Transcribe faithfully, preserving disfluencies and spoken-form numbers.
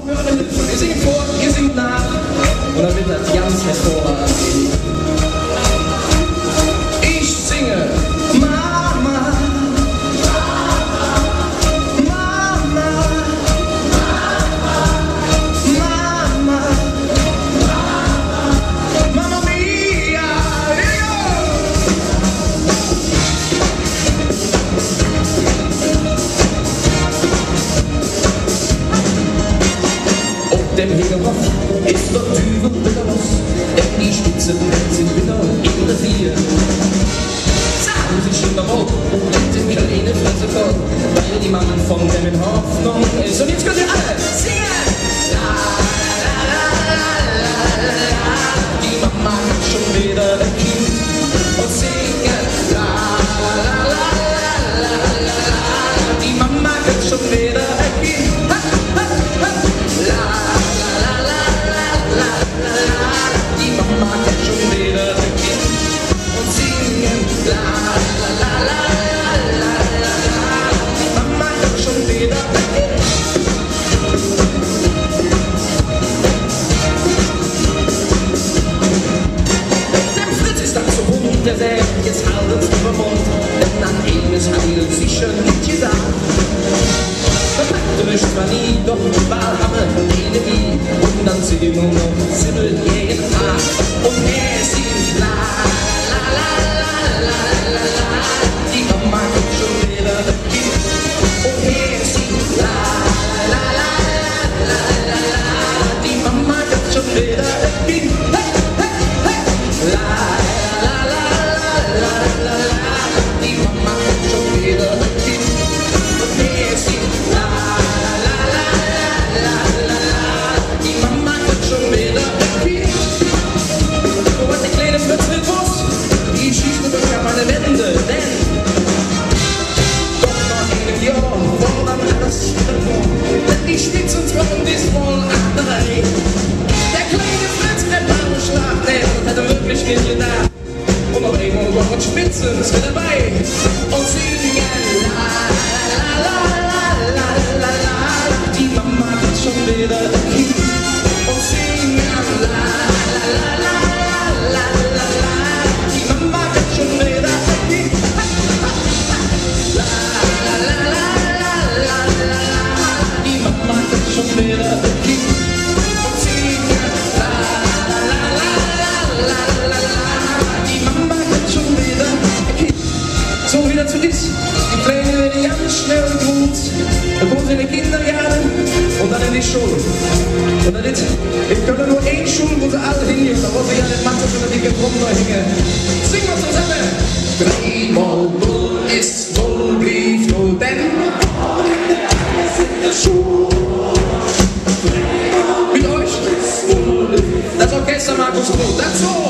Hörerhilfe, wir singen vor, ihr singt nach. Und dann wird das ganz hervorragend. Ich singe Mama, Mama, Mama, Mama mia, ja. Op dem Hingerhoff es der Düvel widder loss, denn die Spitze sin widder em Revier. Se han sich schun der Woll met dem kleine Fritz voll, weil die Mamm vun Demmenhoff nunn es. Un jetz künnt ehr all singe. La, la, la, la, la, la, la. Die Mamm hät schun widder e Kind. Un singe. La, la, la, la, la, la, la. Die Mamm hät schun widder e Kind. Ha, ha, ha. La, la, la, la, la, la, la, la. Die Mamm hät schun widder e Kind. Un singe. La, la, la, la, la, la, la. Die Mamm hät schun widder e Kind. Dem Fritz es dat zo bunt, dä säht: „Jetz halt ens üvver Mund, denn an eines han ich sicher nit gedaach.“ Mer packte nix zwor nie, doch wall han mer eine wie, un dann sin mer nor noch Sibbel gäge Aach. Un hä singt: La, la, la, la, la, la, la, la, die Mamm hät schun widder e Kind. Un hä singt: La, la, la, la, la, la, la, die Mamm hät schun widder e Kind. Hey, hey, hey. La, la, la, la, la, la, la, die Mamm hät schun widder e Kind. Un hä singt: La, la, la, la, la, la, die Mamm hät schun widder e Kind. Un wat dä kleine Fritz nit woss, die Geschichte bekommt en Ende, denn doch noh einem Johr wor dann alles widder god. Denn die Spitze wore dismol an der Reih. Dä kleine Fritz, dä wor geschlage, nä, dat hät hä wirklich nit gedaach. Un op eimol wore Spitze widder dobei. Un singe: La, la, la, la, la, la, la, die Mamm hät schun widder e Kind. Un singe: La, la, la, la, la, la, la, la, die Mamm hät schun widder e Kind. La, la, la, la, la, la, la, la, die Mamm hät schun widder e Kind. Un singe: La, la, la, la, la, la, la, die Mamm hät schun widder e Kind. Su, wie dat su es, die Kleine weede ganz schnell groß. Dann kumme se en der Kindergoode un dann en de Schull. Un dat es en Kölle nor ein Schull, wo se all hingehüre. Do wo se jo nit maache, sondern die Getrump do hinge. Singe mer zosamme. Dreimol null es null, bliev null, denn met üch dat Orchester Markus Groth. Dat su.